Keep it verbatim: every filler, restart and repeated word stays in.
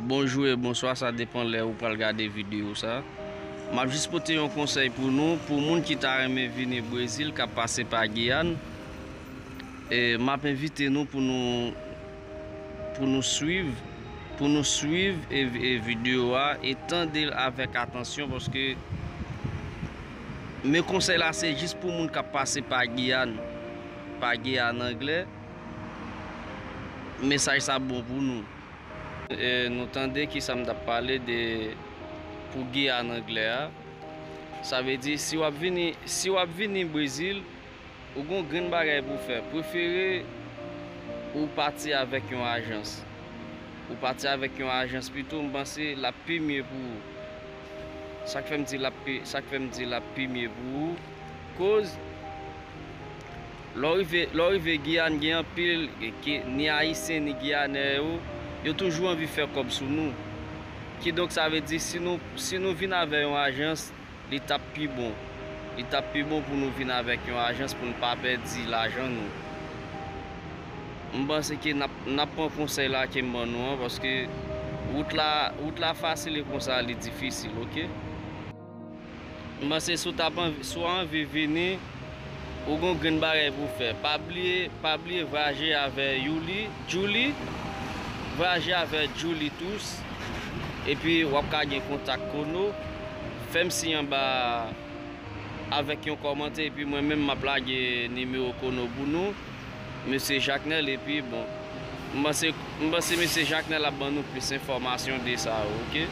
Bonjou e bonswa, sa depann lè ou pral gade videyo sa. M ap jis pote yon konsèy pou nou, pou moun ki ta renmen vini Brezil, k ap pase pa Giyàn. E m ap envite nou pou nou, pou nou swiv, pou nou swiv e, e videyo a e tande l avèk atansyon, paske men konsèy la se jis pou moun k ap pase pa Giyàn, pa Giyàn anglè. Mesaj sa bon pou nou. E nou tande ki sa m t ap pale de pou Giyàn anglè a. Sa vle di, si w ap vini, si w ap vini Brezil, ou gon grenn bagay pou w fè. Prefere ou pati avèk yon ajans. Ou pati avèk yon ajans pito, m panse l ap pi mye pou ou. Sa k fè m di l ap pi, sa k fè m di l ap pi mye pou ou, koz lè w rive, lè w rive Giyàn, gen anpil, ke, ni Ayisyen, ni Giyanè yo, yo toujou anvi fè kòb sou nou. Kidonk, sa vle di, si nou, si nou vin avè yon ajans, li t ap pi bon. Li t ap pi bon pou nou vin avèk yon ajans pou n pa pèdi lajan nou. M panse ke n ap, n ap pran konsèy la ke m ban nou an, paske wout la, wout la fasil e konsa li difisil, oke? M panse si w t ap anvi, si w anvi vini, ou gon grenn bagay pou w fè. Pa bliye, pa bliye vwayaje avè Youli, Julie, vwayaje avè Julie tous, epi w ap ka gen kontak Kono. Fè m siy anba avèk yon kòmantè, epi mwen menm m ap lage nimewo Kono pou nou. Mesye Jacnel, epi bon, m panse, m panse Mesye Jacnel ap ban nou plis enfòmasyon de sa yo, oke?